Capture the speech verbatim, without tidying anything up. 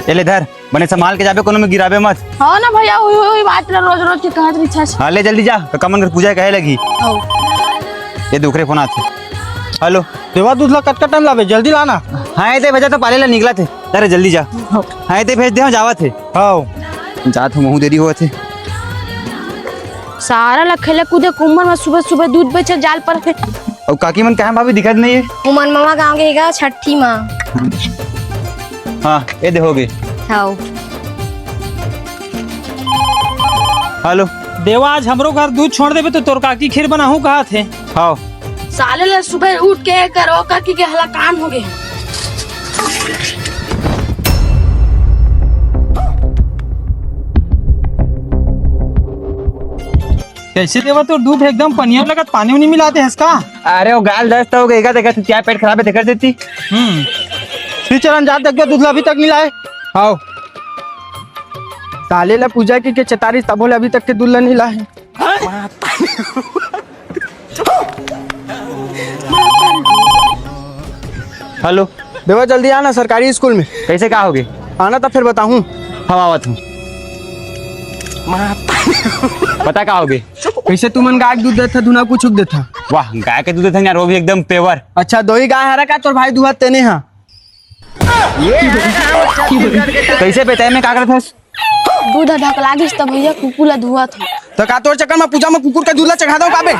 ए ले धर, बने संभाल के जाबे, कोनो में गिराबे मत। हाँ ना भैया, वही, वही बात ला रोज रोज के कहत रहिथस। हाँ, ले जल्दी जा, कका मन कर पूजा कहे लगी। हाँ। ए दे ओकरे फोन आथे। हेलो। देवा, दूध ला कतका टाइम लाबे, जल्दी लाना। हाँ, ए दे भेजा तो पाले ला निकला थे। अरे जल्दी जा। हाँ। हाँ, ए दे भेज दे, हम जावत हे। हाँ। जात हूँ, महू देरी होवत हे। सारा ला खेले कूदे के उमर में सुबह सुबह दूध बेचे जाल पर थे। अउ काकी मन कहाँ भाभी दिखत नहीं है? उमन मामा गाँव गे हे गा छठी माँ। हाँ, ए दे होगे। हाँ। हेलो। देवा, आज हमरो घर दूध छोड़ देबे तो तोर काकी खीर बनाहूँ कहाथे। हाँ। साले ला सुबह उठ के करो काकी के हलाकान होगे। कइसे देवा, तोर दूध एकदम पनियर लगत, पानी उनी मिला दे हस का? अरे वो गाल दस्त होगे गा, देखा तू क्या पेट खराब है, देखा देती। हम्म। श्रीचरण जात देखबे, दूध ला अभी तक नहीं लाए। आओ। साले ला पूजा की के चेतारी, तभो ले अभी तक के दूध ला नहीं लाए। हेलो। देवा, जल्दी आना सरकारी स्कूल में। कइसे का होगे? आना तो फिर बताहूँ। हम आवत हूँ। पता का होगे? कइसे तुमन गाय के दूध देथा, धुना कुछ देथा? वाह, गाय के दूध देथा यार, वो भी एकदम pure। अच्छा, दोही गाय हरा का तोर भाई दुहा तेने हा? कइसे बेटा में का करत हस? दूध ह ढकला गिस त भैया कुकुर ला धुआत हूँ। तो का तोर चक्कर में पूजा में कुकुर के दूध ला चढ़ा दो का बे?